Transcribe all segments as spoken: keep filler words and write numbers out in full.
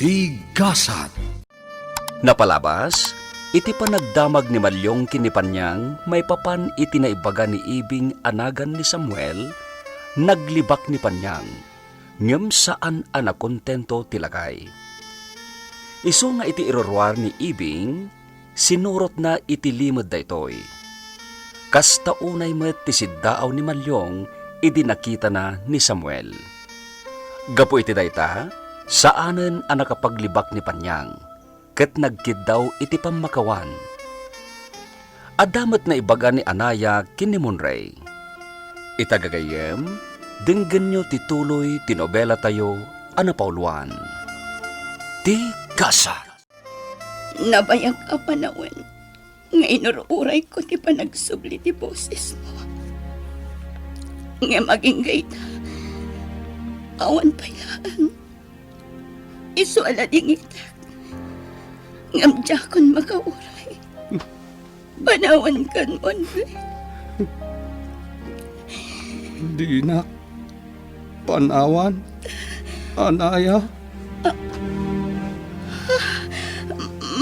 Ti gasat. Napalabas, iti panagdamag ni Malyong ken ni Panyang maipapan iti naibaga ni Ibing a nagan ni Samuel, naglibak ni Panyang, ngem saan a nakontento ti lakay. Isu nga iti iruruar ni Ibing, sinurotna iti limed daytoy. Kasta unay met ti siddaaw ni Malyong idi nakitana ni Samuel. Gapu iti dayta, saanen a nakapaglibak ni Panyang, ket nagkiddaw iti pammakawan. Adda met naibaga ni Anaya ken ni Monrey. Ita gagayyem, denggenyo ti tuloy ti nobelatayo a napauluan, Ti Gasat. Nabayag a panawen nga inur-urayko ti panagsubli ti bosesmo. Ngem agingga ita, awan pay laeng. Isu a ladingitek, ngem diakon makauray. Panawankan, Monrey. Dinak panawan, Anaya.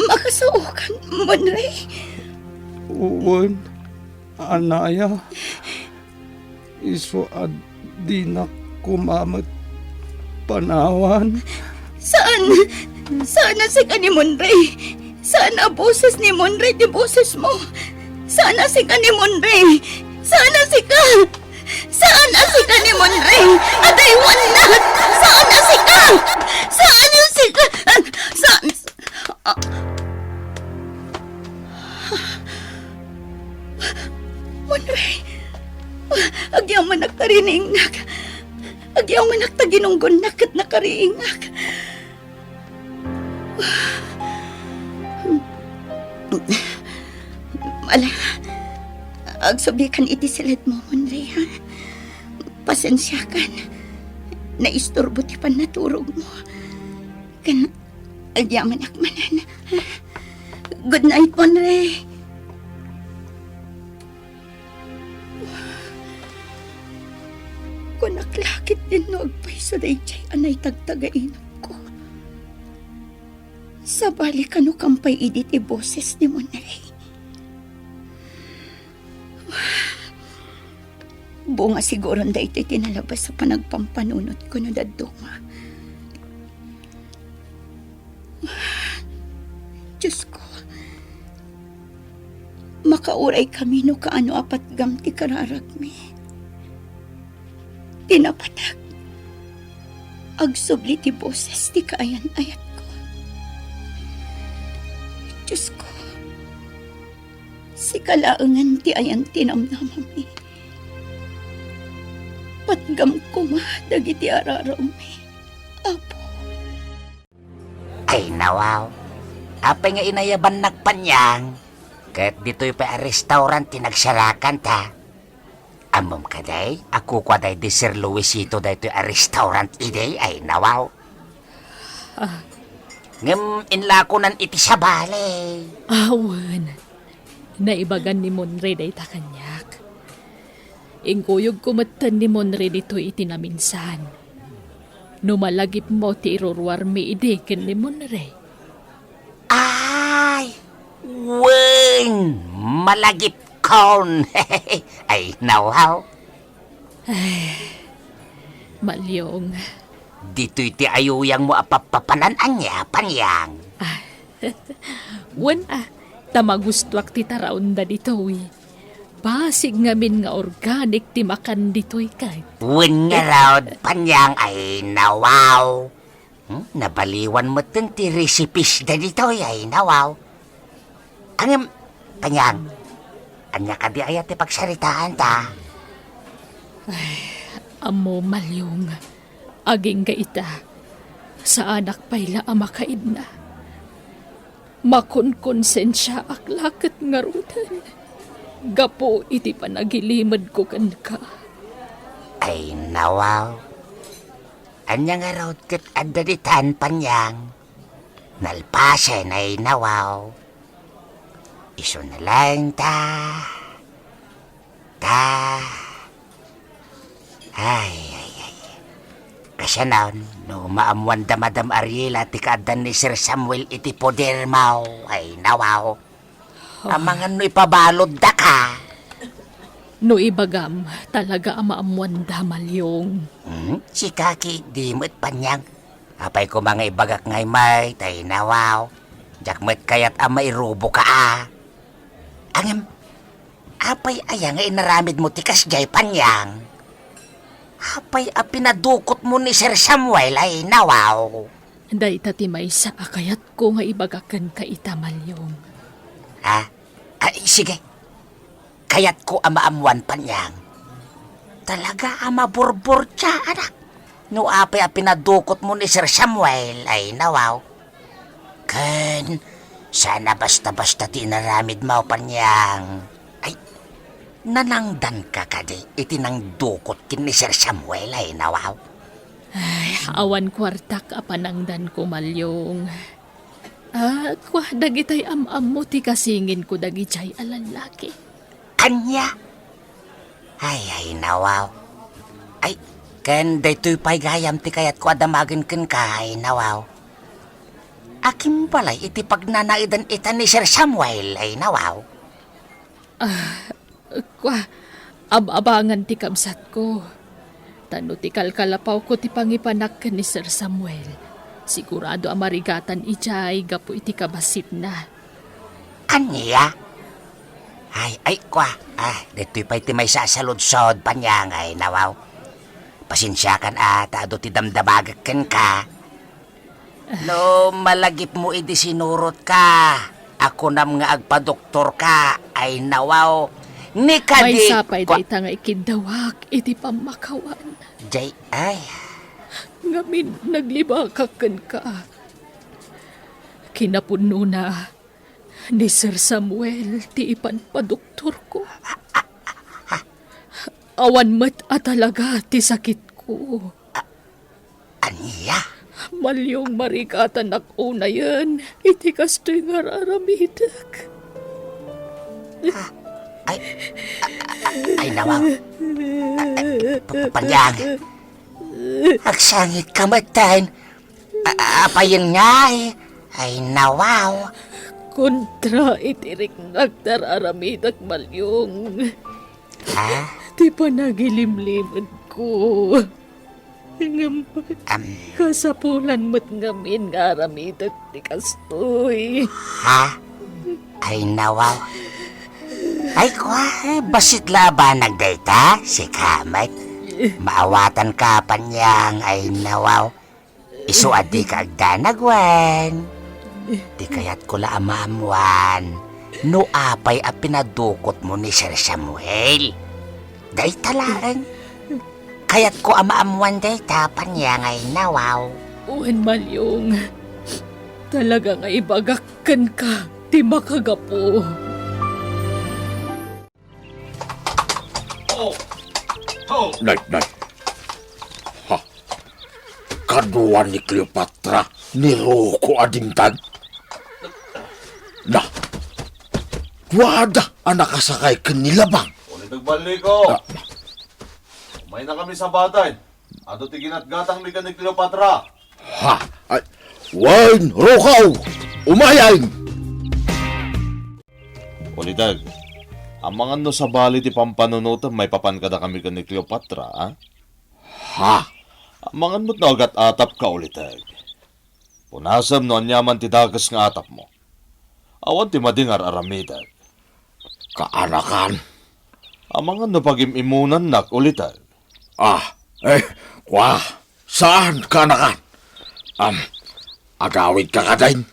Makasaokan, Monrey. Wen, Anaya. Isu a dinak koma met panawan. Saan! Saan a sika ni Monrey! Saan a boses ni Monrey ti bosesmo! Saan a sika ni Monrey! Saan a sika! Saan a sika ni Monrey! Adaywannak! Saan a sika! Saan a sika! Saan! Monrey! Agyamanak ta riniingnak! Agyamanak ta ginunggonnak ket nakariingak! Ala, agsublikan iti siledmo, Monrey, ha? Pasensiakan. Naisturbo ti pannaturogmo. Ken agyamanak manen. Good night, Monrey. Kunak la ket dinno agpayso daydiay a naitagtagainumko. Sabali, kano kan pay idi ti boses ni Monrey? Bunga siguron daytoy ti nalabas a panagpampanunotko no dadduma. Diosko, makauraykami no kaano a patgam ti kararagmi. Ti napateg, agsubli ti boses ti kaayan-ayatko. Diosko, sika laengen ti ayan ti namnamami. Patgam koma dagiti ararawmi, Apo. Ay, nawaw. Apay nga inayabannak, Panyang? Ket ditoy pay a restaurant ti nagsarakanta. Ammom kadi a kukua daydi Sir Luisito daytoy a restaurant idi? Ay, nawaw. Ah. Ngem inlakonan iti sabali. Awan. Naibagan ni Monrey dayta kaniak. Inkuyogko metten ni Monrey ditoy iti naminsan. No malagipmo ti iruruarmi idi ken ni Monrey. Ay, wen, malagipkon. Ay, nawaw. Ay, Malyong. Ditoy ti ayuyangmo a pappapanan ania, Panyang? Ah, wen a, ta magustuak ti taraonda ditoy. Basig ngamin nga organic ti makan ditoy ket. Wen ngarud, Panyang, ay nawaw. Hmm, nabaliwan metten ti recipes da ditoy, ay nawaw. Ngem, Panyang, ania kadi aya ti pagsaritaanta? Ay, ammo, Malyong. Agingga ita, saanak pay la a makaidna. Makonkonsensiaak la ket ngaruden gapu iti panagilimedko kenka. Ay, nawaw. Ania ngarud ket adda ditan, Panyang? Nalpasen, ay, nawaw. Isu na laeng ta, ta. Ay, ay, ay. Siya na, no maammuanda, Madam Ariela, ti kaaddan ni Sir Samuel iti podermo, ay, nawaw. Amangan no ipabaludda ka. No ibagam, talaga a maammuanda, Malyong. Hmm? Sika ketdi met, Panyang. Apay koma nga ibagak nga immay, tay nawaw. Diak met kayat a mairuboka a. Ngem, apay aya nga inaramidmo ti kasdiay, Panyang? Apay a pinadukotmo ni Sir Samuel, ay nawaw? Dayta ti maysa a kayatko nga ibagak kenka ita, Malyong. Ha? Ay, sige. Kayatko a maammuan, Panyang. Talaga a maburburtia, anak. No apay a pinadukotmo ni Sir Samuel, ay nawaw. Ken, saan a basta-basta ti inaramidmo, Panyang. Ay, nanangdanka kadi iti nangdukot ken ni Sir Samuel, ay nawaw? Ay, awan kuartak a panangdanko, Malyong. Ah, kua, dagitay am-ammo ti kasinginko dagidiay a lallaki. Ania? Ay, ay, nawaw. Ay, ken daytoy pay gayam ti kayatko a damagen kenka, ay, nawaw. Agimbalay iti pagnanaedan ita ni Sir Samuel, ay, nawaw. Ah, kua, ab-abangan ti kabsatko. Ta no ti kalkalapawko ti pangipanak ken ni Sir Samuel, sigurado a marigatan idiay gapu iti kabasitna. Ania? Ay, ay, kua. Ah, ditoy pay ti maysa a saludsod, Panyang, ay nawaw. Pasensiakan a ta adu ti damdamagek kenka. No malagipmo idi sinurotka, a kunam nga agpadoktorka, ay nawaw. Ni kadi, maysa pay kua- dayta nga ikiddawak iti pammakawan. Jay, ay. Ngamin, naglibakak kenka. Kinapudnona, ni Sir Samuel ti ipanpadoktorko. Awan met a talaga ti sakitko. Ania? Malyong marigatanak unayen iti kastoy nga ar-aramidek. Ah, ay, a-, a-, ay, nawaw. Ah, pa-, pa-, Panyang. Agsangitka metten. A-, a-, apayen ngay? Ay, nawaw. Kontra iti riknak ti ar-aramidek, Malyong. Ha? Ti panagilimlimedko. Ngem, am, kasapulan met ngamin nga aramidek ti kastoy. Ha? Ay, nawaw. Ay, kua, eh, bassit la a banag dayta, sika met. Maawatanka, Panyang, ay, nawaw. Isu a dika agdanag wen. Ti kayatko la a maammuan no apay a pinadukotmo ni Sir Samuel. Dayta laeng. Kayatko a maammuan dayta, Panyang, ay nawaw. Wen, Malyong. Talaga nga ibagak kenka ti makagapu. Oh. Oh. Nay, nay. Ha? Kadua ni Cleopatra ni Rocco a dimteng? Na. Duada a nakasakay ken ni Labang. Uli, nagballiko. Ah. Umayna kami sa batin. Adu ti ginatgatangmi ken ni Cleopatra. Ha? Ay, wen, Rocco! Umayen! Uliteg, amangan no sabali ti pampanunotem maipapan kadakami ken ni Cleopatra, a? Ha? Amangan met no agat-atapka, Uliteg. Punasem no aniaman ti dakes nga atapmo. Awan ti madi nga ar-aramidek. Kaanakan. Amangan no pagim-imunannak, Uliteg. Ah, eh, kua, saan, kaanakan? Am, agawidka kadin?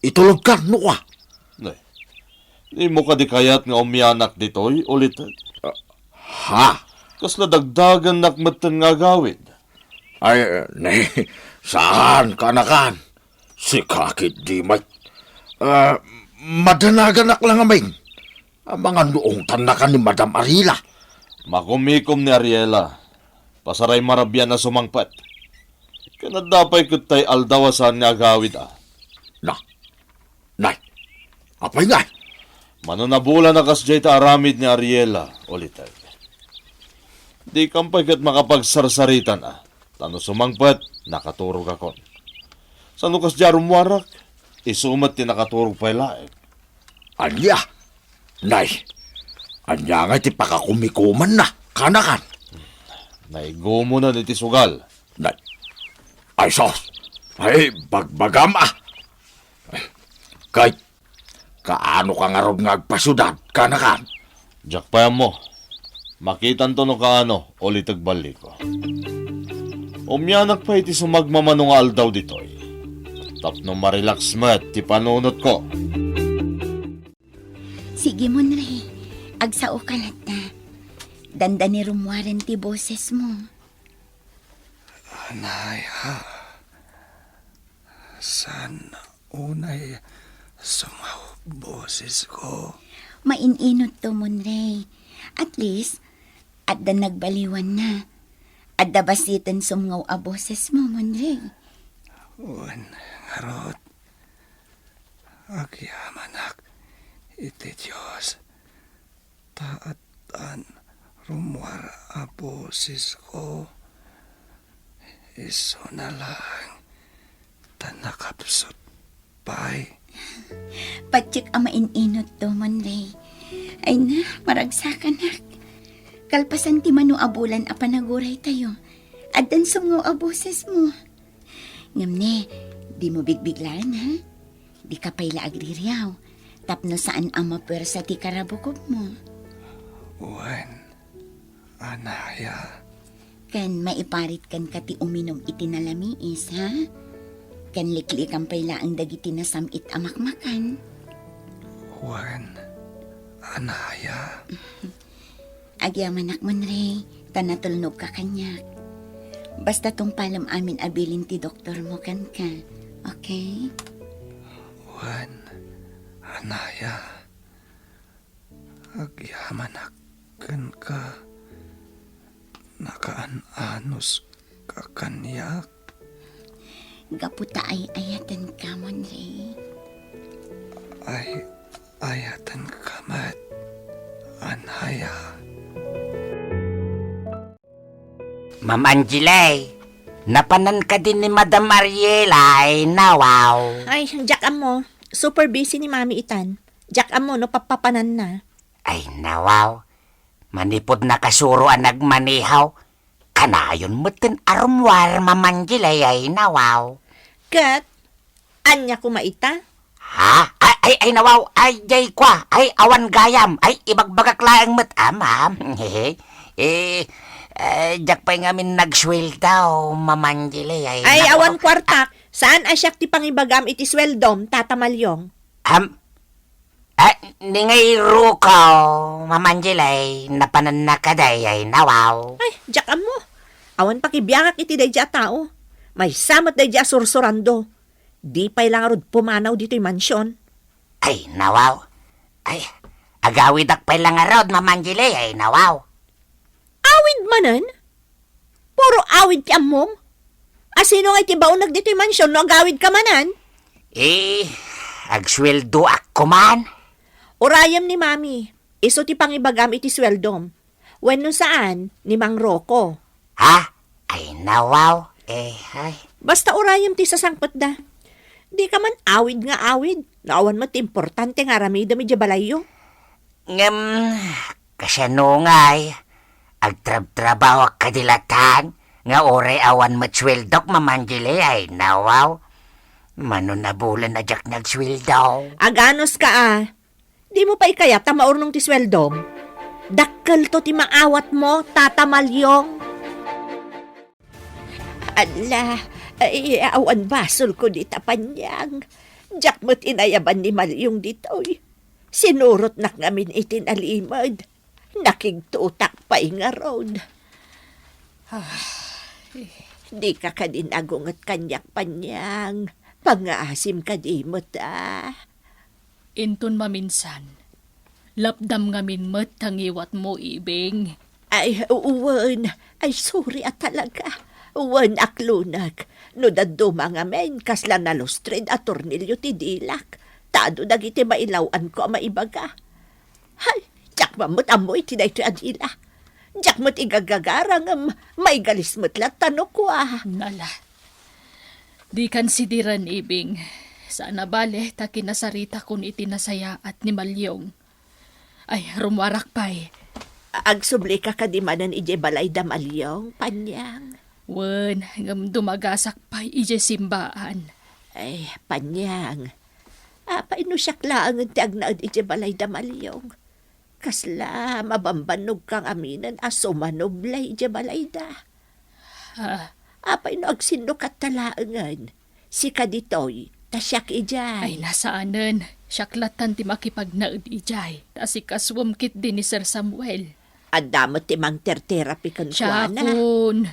Itulogkan, no kua? Ne, dimo kadi kayat nga umianak ditoy, Uliteg? Ah, ha? Kasla dagdagennak metten nga agawid. Ay, ne, saan, kaanakan? Sika ketdi met. Ah, madanaganak la ngamin. Amangan no ungtannakan ni Madam Ariela. Makumikom ni Ariela. Pasaray marabian a sumangpet. Ken adda pay ket tay aldaw a saan nga agawid, a. Na, nay, apay ngay? Mano nabulan a kasdiay ta aramid ni Ariela, Uliteg. Dikam pay ket makapagsarsaritan, a. Ta no sumangpet, nakaturogakon. Saan no kasdi a rummuarak, isu met ti nakaturog pay laeng. Ania? Nay, ania ngay ti pakakumikumanna, kanakan? Naigumonan iti sugal. Nay, ay sus, ay, bagbagam, ah. Kay, kaano ka ngarud nga agpasiudad, kanakan? Diak pay ammo. Makitanto no kaano, uliteg balliko. Umianak pay iti sumagmamano nga aldaw ditoy. Tapno marelax met ti panunotko. Sige, Monre. Agsaoka latta. Dandani rummuaren ti bosesmo. Anay, ha? Saan unay sumngaw bosesko? Main-inotto, Monre. At least, adda nagbaliwanna. Adda basiten sumngaw a bosesmo, Monre. Wen, ngarud, agyamanak iti Dios. Ta addan rummuar a bosesko, isuna laeng ta nakapsut pay. Patiek a main-inotto, Monre. Ay na, maragsakanak. Kalpasan ti mano a bulan a panaguraytayo, addan sumngaw a bosesmo. Ngem ne, dimo bigbiglaen, ha? Dika pay la agririaw, tapno saan a mapuersa ti karabukobmo. Wen, anaya. Ken maiparit kenka ti uminum iti nalamiis, ha? Ken liklikan pay laeng dagiti nasam-it a makmakan. Wen, anaya. Agyamanak, Monre, ta natulnogka kaniak. Basta tungpalem amin a bilin ti doktormo kenka, okay? Wen, anaya, agyamanak kenka. Nakaan-anos ka kaniak. Gapu ta ay-ayatenka, Monre. Ay-ayatenka met, anaya. Ma'am Angeli, napanan kadi ni Madam Ariela, ay nawaw. Ay, diak ammo. Super busy ni Mami itan. Diak ammo no pappapananna. Ay nawaw. Manipud nakasuro a nagmaneho, kanayon metten a rummuar, Ma'am Angeli, ay nawaw. Ket, ania koma ita? Ha? Ay, ay, ay, nawaw, ay, jay kua, ay, awan gayam, ay, ibagbagak laeng met, a, ma'am. Eh, eh, diak pay ngamin nagsueldo, Ma'am Angeli, ay, Ay, naku, awan kuartak. Saan a siak ti pangibagam iti sueldom, Tata Malyong? Am, Ah, ni ngay ruko, Ma'am Angeli, napananna kadi, ay nawaw. Ay, diak ammo. Awan pakibiangak iti daydi a tao. Maysa met daydi a sursurando. Di pay la ngarud pumanaw ditoy mansion. Ay, nawaw. Ay, agawidak pay la ngarud, Ma'am Angeli, ay nawaw. Awid manen? Puro awid ti ammom? A, sino nga iti baoneg ditoy mansion no agawidka manen? Eh, agsueldoak koman. Urayem ni Mami, isu ti pangibagam iti sueldom. Wenno saan, ni Mang Rocco. Ha? Ay, nawaw. Eh, ay. Basta urayem ti sasangpetda. Dika man awid nga awid, no awan met ti importante nga aramidem idiay balayyo. Ngem, kasano ngay? Agtrabtrabahoak kadi latan, nga uray awan met sueldok, Ma'am Angeli, ay nawaw. Mano a bulan a diak nagsueldo. Aganos ka, a. Dimo pay kayat a maurnong ti sueldom? Dakkelto ti maawatmo, Tata Malyong. Ala, ay, awan basolko dita, Panyang. Diak met inayaban ni Malyong ditoy. Sinurotnak ngamin iti nalimed. Nakigtutak pay ngarud. Ay. Dika kadi nagunget kaniak, Panyang. Pangngaasim kadi met, a. Inton maminsan, lapdam ngamin met ta ngiwatmo, Ibing. Ay, wen. Ay, sorry a talaga. Wen, aklonak. No dadduma ngamin, kasla nalustrid a tornilyo ti dilak. Ta adu dagiti mailaw-anko a maibaga. Hay, diak man met ammo iti daytoy a dila. Diak met igagagara ngem maigalis met latta no kua. Nala. Dikan sidiren, Ibing. Saan a bale ta kinasaritakon iti nasayaat ni Malyong. Ay, rummuarak pay. Agsublika kadi manen idiay balay da Malyong, Panyang? Wen, ngem dumagasak pay idiay simbaan. Ay, Panyang. Apay no siak laengen ti agnaed idiay balay da Malyong? Kasla mabambannogka ngamin a sumanubli idiay balayda. Ah. Apay no agsinnukatta laengen? Sika ditoy, ta siak idiay. Ay, nasaanen. Siak lattan ti makipagnaed idiay. Ta asikasuem ketdi ni Sir Samuel. Adda met ti mangterterapi kenkuana. Siakon.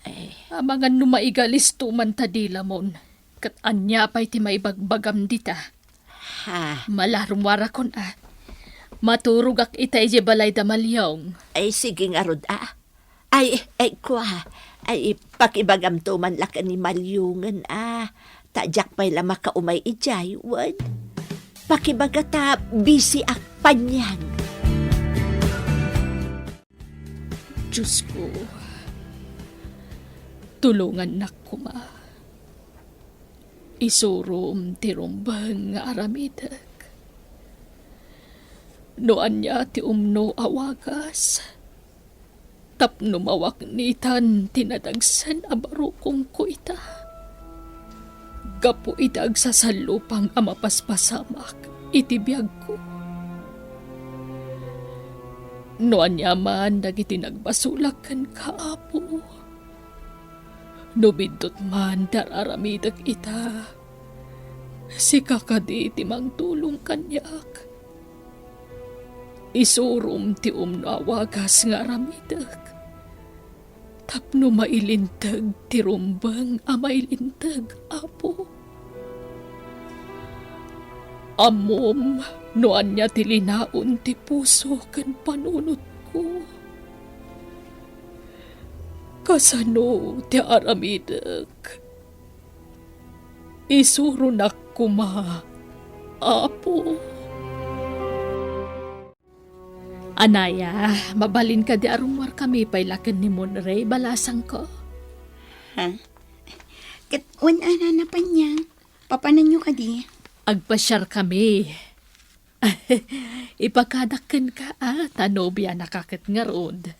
Ay. Amangan no maigalis to man ta dilamon. Ket ania pay ti maibagbagam dita? Ha? Mala, rummuarakon a. Maturogak ita idiay balay da Malyong. Ay, sige ngarud a. Ay, ay, kua. Ay, pakibagamto man la ken ni Malyongen a. Ta diak pay la makaumay idiay, wen. Pakibaga ta busy ak, Panyang. Diosko, tulongannak koma. Isurom ti rumbeng nga aramidek. No ania ti umno a wagas, tapno mawaknitan ti nadagsen a barukongko ita. Gapu iti agsasallupang a mapaspasamak iti biagko. No ania man dagiti nagbasolak kenka, Apo, no biddut man ti ar-aramidek ita, sika kadi ti mangtulong kaniak. Isurom ti umno a wagas nga aramidek. Tapno mailinteg ti rumbeng a mailinteg, Apo. Ammom no ania ti linaon ti puso ken panunotko. Kasano ti aramidek? Isuronak koma, Apo. Anaya, mabalin kadi a rummuarkami pay la ken ni Monray, balasangko? Ha? Ket wen a, Nana Panyang, papananyo kadi? Agpasiarkami. Ipakadak kenka a, ta nobianaka ket ngarud.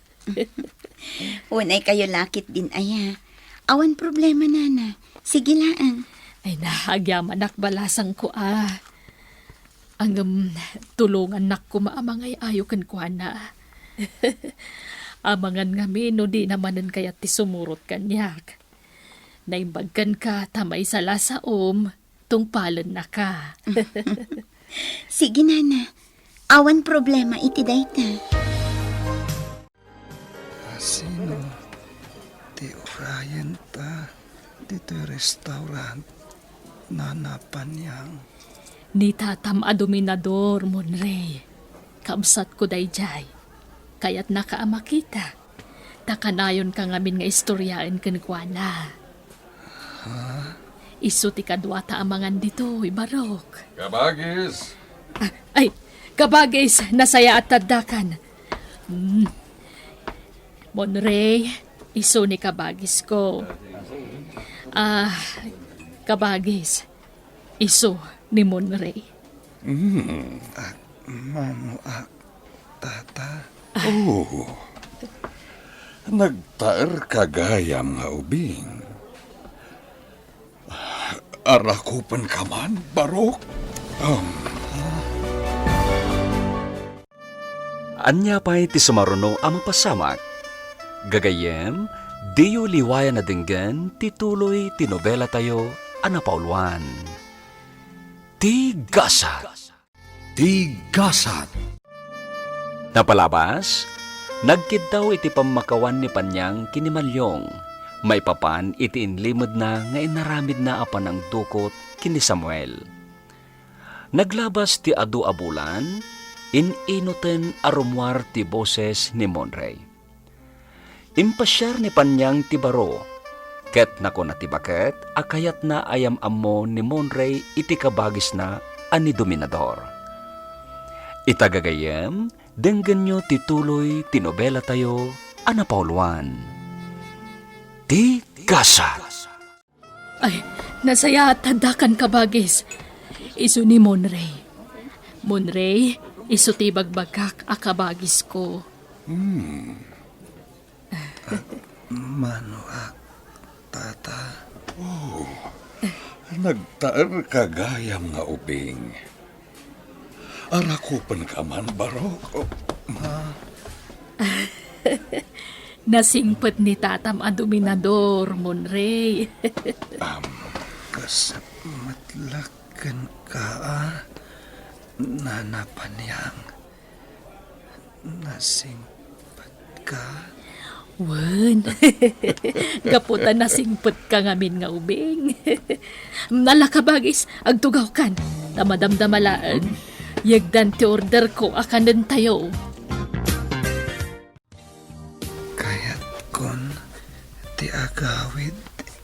Unay kayo lakit din aya. Awan problema, Nana. Sige laeng. Ay na, agyamanak, balasangko a. Ngem, tulongannak koma a mangay-ayo kenkuana. Amangan ngamin no dina manen kayat ti sumurot kaniak. Naimbag kenka ta maysa la saom, tungpalennaka. Sige, Nana. Awan problema iti dayta. Asino ti urayenta ditoy restaurant, Nana Panyang? Ni tatam a dominador, Monray. Kabsatko daydiay. Kayatnaka a makita. Ta kanayonka ngamin nga istoriaen kenkuana. Ha? Isu ti kaduata a mangan ditoy, Barok. Kabagis! Ah, ay, kabagis, nasayaat ta addakan. Mm. Monray, isu ni kabagisko. Ah, kabagis, isu ni Monray. Mm. Ah, mamo, ah, tata. Oh. Nagtaerka gayam nga ubing. Arakupenka man, Barok? Um. Ania pay ti sumaruno a mapasamak? Gagayyem, diyo liwayan a denggen ti tuloy ti nobelatayo a napauluan, Ti Gasat. Ti Gasat. Napalabas, nagkiddaw iti pammakawan ni Panyang ken ni Malyong, maipapan iti inlimedna nga inaramidna a panangdukot ken ni Samuel. Naglabas ti adu a bulan, in-inuten a rummuar ti boses ni Monray. Impasiar ni Panyang ti baro, ket nakuna ti baket a kayatna a yam-ammo ni Monray iti kabagisna a ni Dominador. Ita gagayyem, Denggenyo ti tuloy ti nobelatayo a napauluan, Ti Gasat. Ay, nasayaat ta addakan, kabagis. Isu ni Monray. Monray, isu ti ibagbagak a kabagisko. Hmm. Manoak, tata. Oh, nagtaerka gayam nga ubing. Arakupenka man, Barok. Ah. Nasingpet ni tatam a dominador, Monray. Am, kas met la kenka, a, Nana Panyang. Nasingpetka? Wen. Gapu ta nasingpetka ngamin nga ubing. Ala, kabagis, agtugawkan. Ta madamdama laeng. Yegdan ti orderko a kanentayo. Kayatkon ti agawid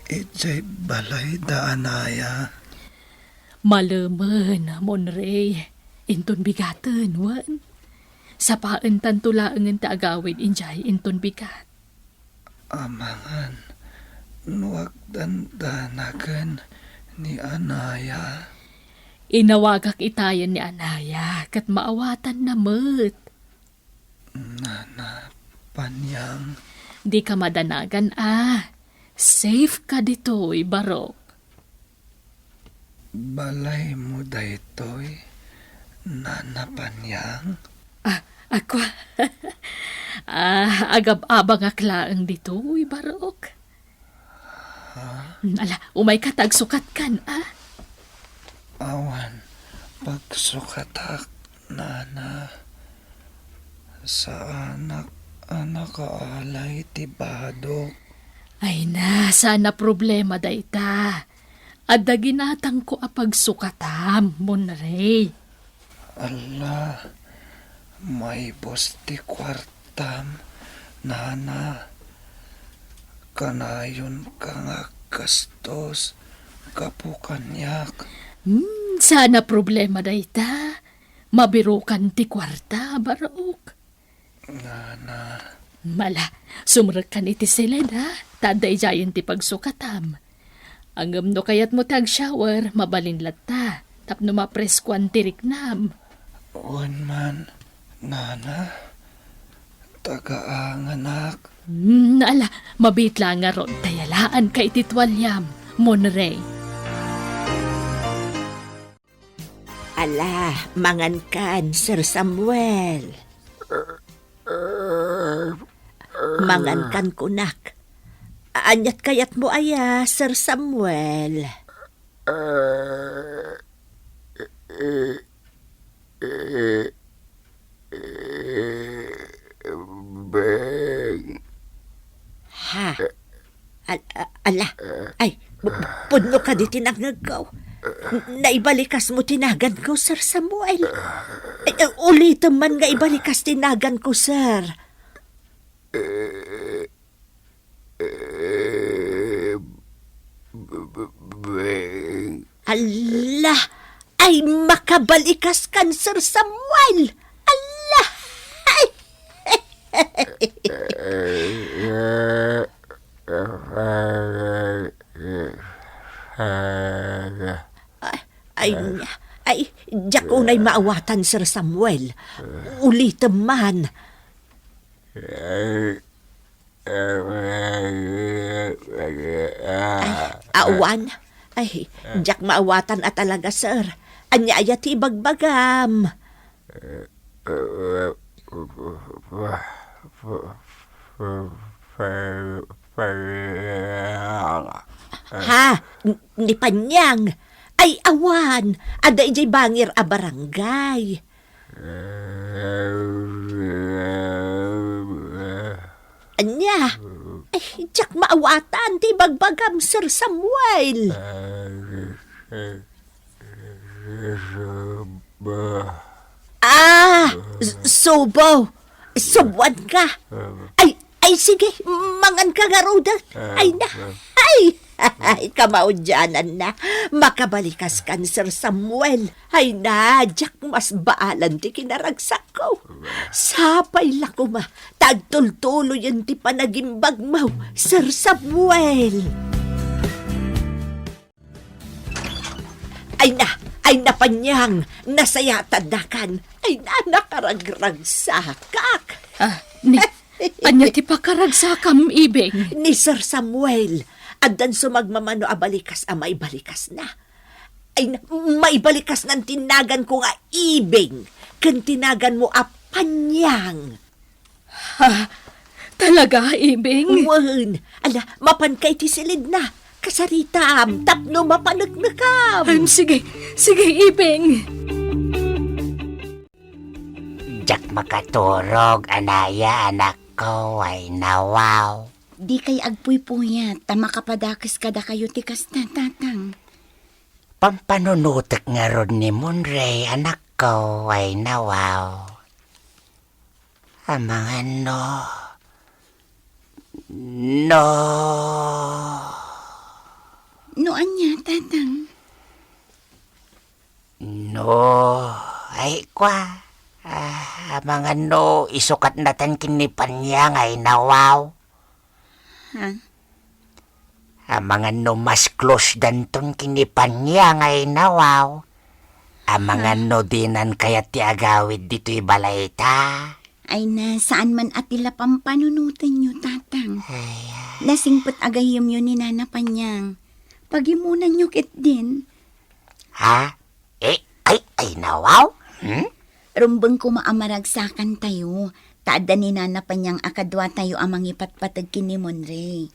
idiay balay da Anaya. Malemen, Monray, inton bigaten, wen? Sapaentanto laengen ti agawid idiay inton bigat. Amangan no agdandanagen ni Anaya. Inawagak itayen ni Anaya, ket maawatanna met. Nana Panyang. Dika madanagan, a. Safe ka ditoy, Barok. Balaymo daytoy, Nana Panyang? Ah, ako. Ah, agab-abangak laeng ditoy, Barok. Ha? Ala, umayka ta agsukatkan, a? Awan pagsukatak, Nana. Saanak a nakaalay ti badok. Ay na, saan a problema dayta. Adda ginatangko a pagsukatam, Monray. Ala, maibus ti kuartam, Nana. Kanayonka nga aggastos gapu kaniak. Hmm, saan a problema dayta. Mabirukan ti kuarta, Barok. Nana. Ala, sumrekkan iti siled, a. Ta adda idiayen ti pagsukatam. Ngem no kayatmo ti agshower, mabalin latta, tapno mapreskoan ti riknam. Wen man, Nana, tagaanganak. Hmm, ala, mabiit la ngarud ta yalaanka iti tualiam, Monray. Ala, mangankan, Sir Samuel. Mangankan, kunak. Ania't kayatmo aya, Sir Samuel? Beng. Ha? Al-, a-, ala. Ay, pu-, pu-, pudno kadi ti nangngegko. N-, naibalikasmo ti naganko, Sir Samuel. Ay, ay, ulitem man nga ibalikas ti naganko, sir. Eh, eh, b-, b-, beng. Ala! Ay, makabalikas kan, Sir Samuel! Ala! Ay! Ay, ay, nia. Ay, diak unay maawatan, Sir Samuel. Ulitem man. Ay, awan. Ay, diak maawatan a talaga, sir. Ania aya ti ibagbagam? Ha? N-, ni Panyang? Ay, awan. Adda idiay bangir a barangay. Ania? Ay, diak maawatan ti ibagbagam, Sir Samuel. Ah, s-, subo. Suboanka. Ay, ay, sige, manganka ngaruden. Ay na. Ay! Ay, kamaudiananna. Makabalikas kan, Sir Samuel. Ay na, diak masbaalan ti kinaragsakko. Sapay la koma ta agtultuloyen ti panagimbagmo, Sir Samuel. Ay na, ay na, Panyang, nasayataddakan. Ay na, nakaragragsakak. Ah, ni, ania ti pakaragsakam, Ibing? Ni Sir Samuel, addan sumagmamano a balikas a maibalikasna. Ay na, maibalikasnan ti naganko nga Ibing, ken ti naganmo a Panyang. Ha? Talaga, Ibing? Wen. Ala, mapanka iti silidna. Kasaritam, tapno mapaneknekam. Em, sige, sige, Ibing. Diak makaturog, anaya, anakko, ay nawaw. Dikay agpuypuyat, ta makapadakes kadakayo ti kasta, Tatang. Pampanunotek ngarud ni Monray, anakko, ay nawaw. Amangan no, no. No ania, Tatang? No, ay, kua. Ah, amangan no isukatnatan ken ni Panyang, ay nawaw. Ha? Amangan no mas close danton ken ni Panyang, ay nawaw. Amangan no dinan kayat ti agawid ditoy balayta. Ay na, saan man a ti la pampanunotenyo, Tatang. Ay, ah. Nasingpet a gayyemyo ni Nana Panyang. Pagimonanyo ketdin. Ha? Eh, ay, ay, nawaw? Hmm? Rumbeng koma a maragsakantayo, ta adda ni Nana Panyang a kaduatayo a mangipatpateg ken ni Monray.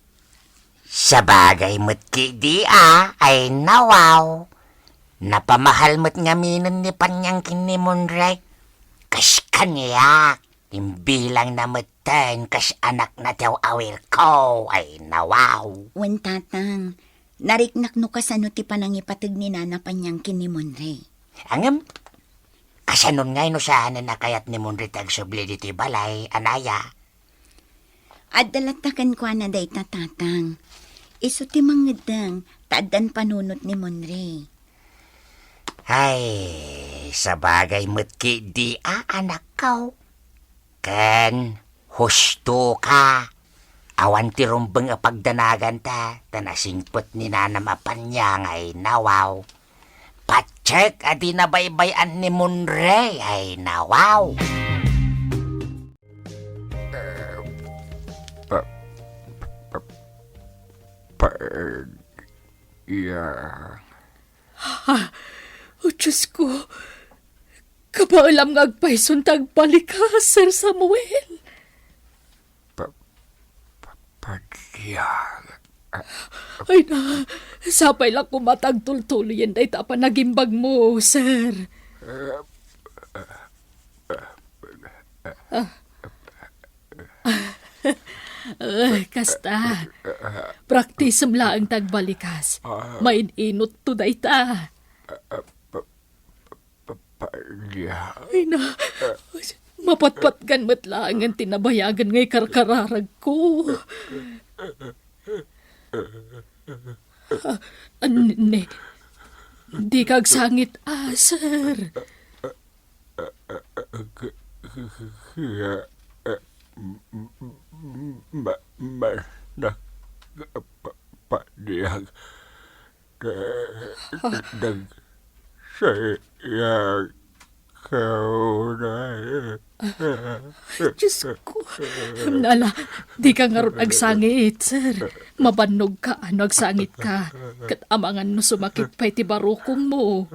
Sabagay met ketdi a, ay nawaw. Napamahal met ngaminen ni Panyang ken ni Monray. Kas kaniak, imbilangna metten kas anakna ti aw-awirko, ay nawaw. Wen, Tatang, nariknak no kasano ti panangipateg ni Nana Panyang ken ni Monray. Ngem, kasanon ngay no saanen a kayat ni Monray ti agsubli ditoy balay, anaya? Adda latta kenkuana dayta, Tatang. Isu ti mangeddeng ta addan panunot ni Monray. Ay, sabagay met ketdi a, anakko. Ken husto ka. Awan ti rumbeng a pagdanaganta, ta nasingpet ni nanam a Panyang, ay nawaw. Patsek a di nabaybay-an ni Monray, ay nawaw. Pa, pa, pa, ya. Ah, oh, Diyos ko. Kabaelam nga agpayson ta agbalikas, Sir Samuel. Pa, pa, Panyang. Ay na, sapay la koma ta agtultuloyen dayta a panagimbagmo, sir. Ah. Eh, kasta. Praktisem laeng ta agbalikas. Main-inotto dayta. Pa-, pa-, Panyang. Ay na, mapatpatgan met laengen ti nabayagen nga ikarkararagko. Ah, ne, dika agsangit, ah, sir. Kaya, ma-, ma-, ma-, pa-, Panyang. Ka-, nagsayang ka na. Diyos ko. Ala, dika ngarud agsangit, sir. Mabannog ka no agsangit ka. Ket amangan no sumakit pay ti barukongmo.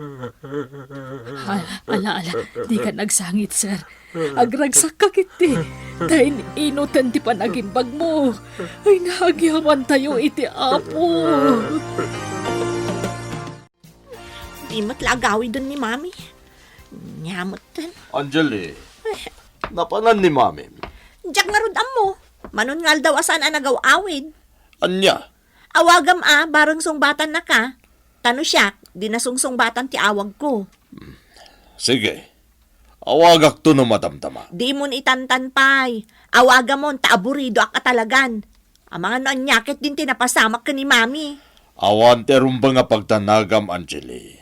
Ala, ala, ala, dika agsangit, sir. Agragsakka ketdi, ta in-inoten ti panagimbagmo. Ay, naagiamantayo iti Apo. Di met la agawiden ni Mami. Nia metten. Angeli, napanan ni Mami? Diak ngarud ammo. Manon nga aldaw a saan a nagaw-awid. Ania? Awagam a, bareng sungbatan naka. Ta no siak, di nasungsungbatan ti awagko. Sige. Awagakto no matamtama. Dimon itantan pay. Awagamon ta aburidoak a talagan. Amangan no ania ketdin ti napasamak ken ni Mami. Awan ti rumbeng a pagdanagam, Angeli.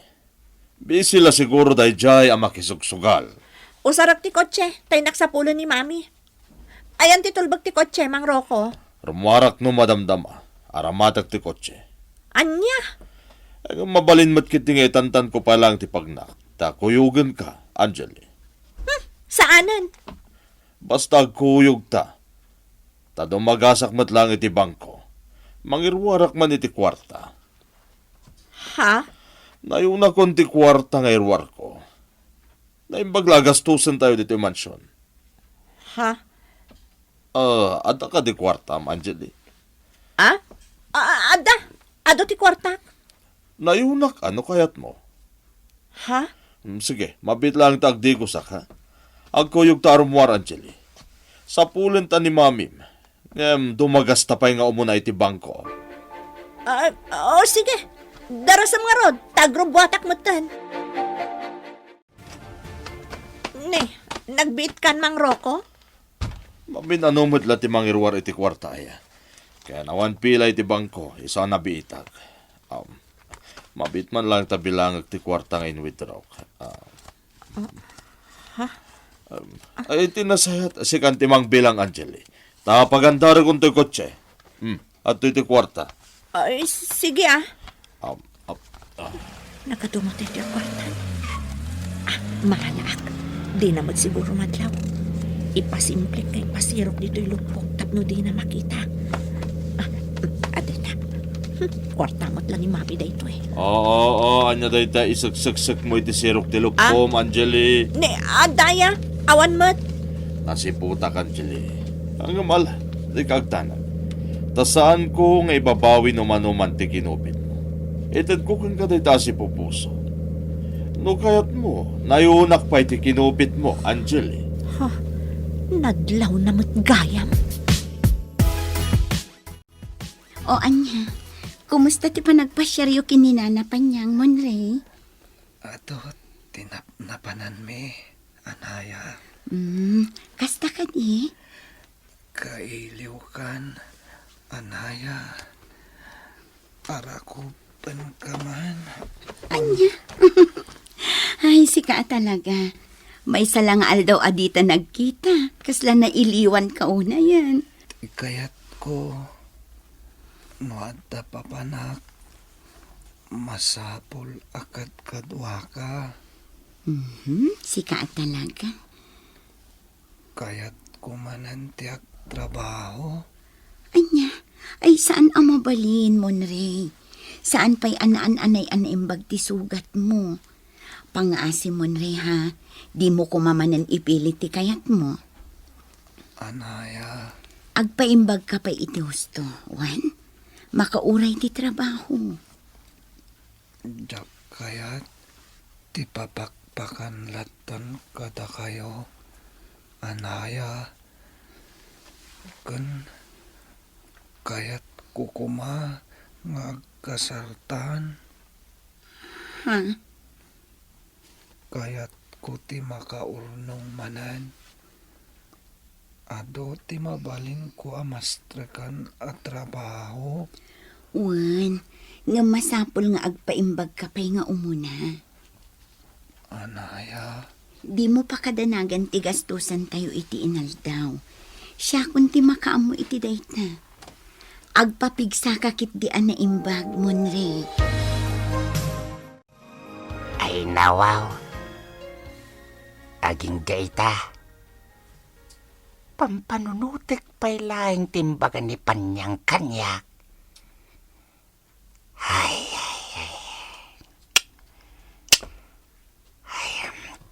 Busy la siguro daydiay a makisugsugal. Usarek ti kotse, ta innak sapulen ni Mami. Ayan ti tulbek ti kotse, Mang Rocco? Rummuarak no madamdama. Aramatek ti kotse. Ania? Ay, mabalin met ketdi nga itantanko pay laeng ti pagnak, ta kuyogenka, Angeli. Hmm, saanen. Basta agkuyogta. Ta dumagasak met laeng iti bangko, mangiruarak man iti kuarta. Ha? Nayunakon ti kuarta nga iruarko. Naimbag la a gastosentayo ditoy mansion. Ha? Ah, adda kadi kuartam, Angeli? Ah? Ah, adda. Adu ti kuartak. Nayunak, no kayatmo. Ha? Mm, sige, mabiit laeng ta agdigosak, ha? Agkuyogta a rummuar, Angeli. Sapulenta ni Mamim. Ngem dumagasta pay nga umuna iti bangko. Ah, oh, sige. Darasem ngarud, ta agrubbuatak metten. Ne, nagbiitkan, Mang Rocco? Mamin-ano met la ti mangiruar iti kuarta, aya. Ken awan pila iti bangko, isu a nabiitak. Um, mabiit man laeng ta bilangek ti kuarta nga in-withdrawk. Ah. Ha? Um, ay, iti nasayaat, sikan ti mangbilang, Angeli. Ta pagandarekon toy kotse. Hmm, adtoy ti kuarta. Ay, sige, ah. Um, um, ah. Nakadumot iti kuarta. Ah, maalaak. Dina met siguro madlaw. Ipasimplek nga ipasirok ditoy luppok tapno dina makita. Ah, adda ta. Hmm, kuarta met la ni Mami daytoy. Oo, oo, ania dayta isekseksekmo iti sirok ti luppom, ah? Angeli? Ne, adda aya. Awan met. Nasiputak, Angeli. Ngem ala, dika agdanag. Ta saanko nga ibabawi no manoman ti kinupitmo. Itedko kenka dayta a sipupuso. No kayatmo, nayunak pay ti kinupitmo, Angeli. Ha? Nadlawna met gayam. O ania, kumusta ti panagpasiaryo ken ni Nana Panyang, Monrey? Adu ti napnapananmi, anaya. Hmm, kasta kadi? Kailiwkan, anaya. Arakupenka man. Ania? Ay, sika a talaga. Maysa la nga aldaw a dita nagkita. Kasla nailiwanka unayen. Ti kayatko, no adda papanak, masapul a kadkaduaka. Mhm, sika a talaga. Kayatko manen ti agtrabaho. Ania? Ay, saan a mabalin, Monrey. Saan pay a naan-anay a naimbag ti sugatmo. Pangngaasi, Monrey, ha? Dimo koma manen ipilit ti kayatmo. Anaya. Agpaimbagka pay iti husto, wen? Makauray ti trabaho. Diak kayat ti papakpakan latta kadakayo, anaya, ken kayatko koma nga agkasartan. Ha? Kayatko ti makaurnong manen. Adu ti mabalinko a mastrekan a trabaho. Wen, ngem masapul nga agpaimbagka pay nga umuna. Anaya. Dimo pakadanagan ti gastusantayo iti inaldaw. Siakon ti makaammo iti dayta. Agpapigsaka ketdi a naimbag, Monrey. Ay, nawaw. Agingga ita. Pampanunotek pay laeng ti imbaga ni Panyang kaniak. Ay, ay, ay. Ay,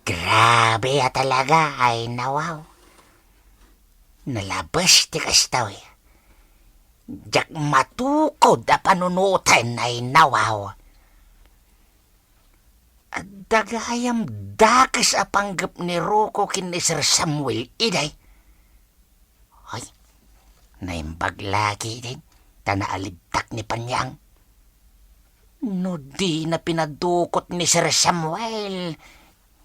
grabe a talaga, ay, nawaw. Nalabes ti kastoy. Diak matukod a panunoten, ay, nawaw. Adda gayam dakes a panggep ni Rocco ken ni Sir Samuel idiay. Ay, naimbag la ketdin, ta naalibtak ni Panyang. No dina pinadukot ni Sir Samuel,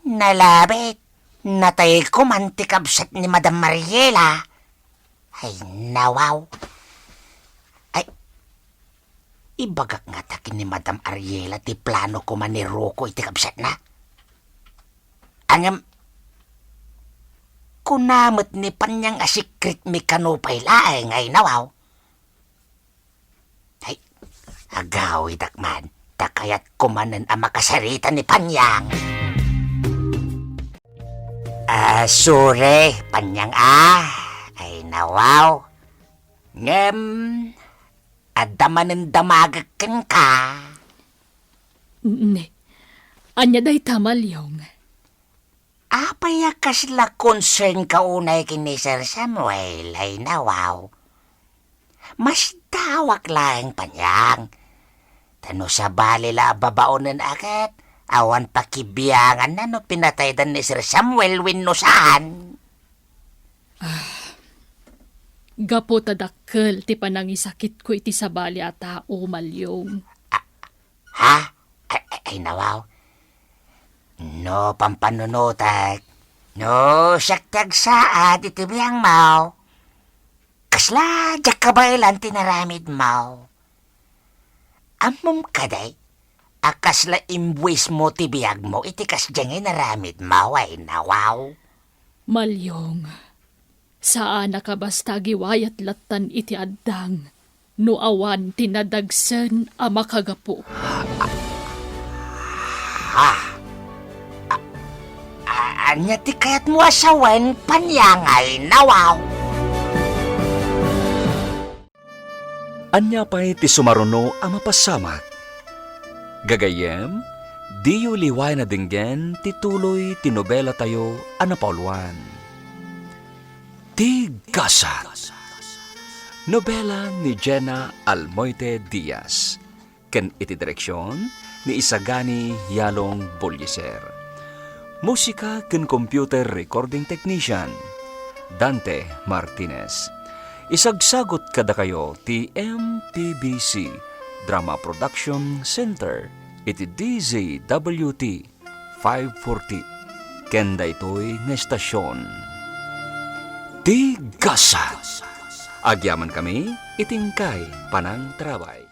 nalabit, natay ko man ti kabsat ni Madam Mariela. Ay, nawaw. Ay, Ibagak ngata ken ni Madam Ariela ti plano koma ni Rocco iti kabsatna. Ngem, kuna met ni Panyang a secret mi kano pay laeng, ay nawaw. Ay, agawidak man, ta kayatko manen a makasarita ni Panyang. Ah, sorry, Panyang, ah. Ay, nawaw. Ngem, adda manen damagek kenka. Ne, ania dayta, Malyong? Apay a kasla concern ka unay ken ni Sir Samuel, ay nawaw. Masdawak laeng, Panyang. Ta no sabali la a babaonen a ket awan pakibianganna no pinataydan ni Sir Samuel wenno saan. Ah, gapu ta dakkel ti panangisakitko iti sabali a tao, Malyong. Ha? Ay, ay, ay, nawaw. No pampanunotek, no siak ti agsaad iti biangmo, kasla diak kabaelan ti naramidmo. Ammom kadi a kasla imbuismo ti biagmo iti kasdiay nga inaramidmo, ay nawaw. Malyong, saanak a basta agiwayat lattan iti addang no awan ti nadagsen a makagapu. Ha? A-, a-, ania ti kayatmo a sawen, Panyang, ay nawaw? Ania pay ti sumaruno a mapasamak? Gagayyem, diyo liwayan a denggen ti tuloy ti nobelatayo a napauluan, Ti Gasat. Nobela ni Jenna Almoite Diaz, ken iti direksion ni Isagani Yalong Bolliser. Musika ken computer recording technician, Dante Martinez. Isagsagut kadakayo ti M P B C Drama Production Center iti D Z W T five forty. Ken daytoy nga estasion, Ti Gasat. Agyamankami iti inkay panangtarabay.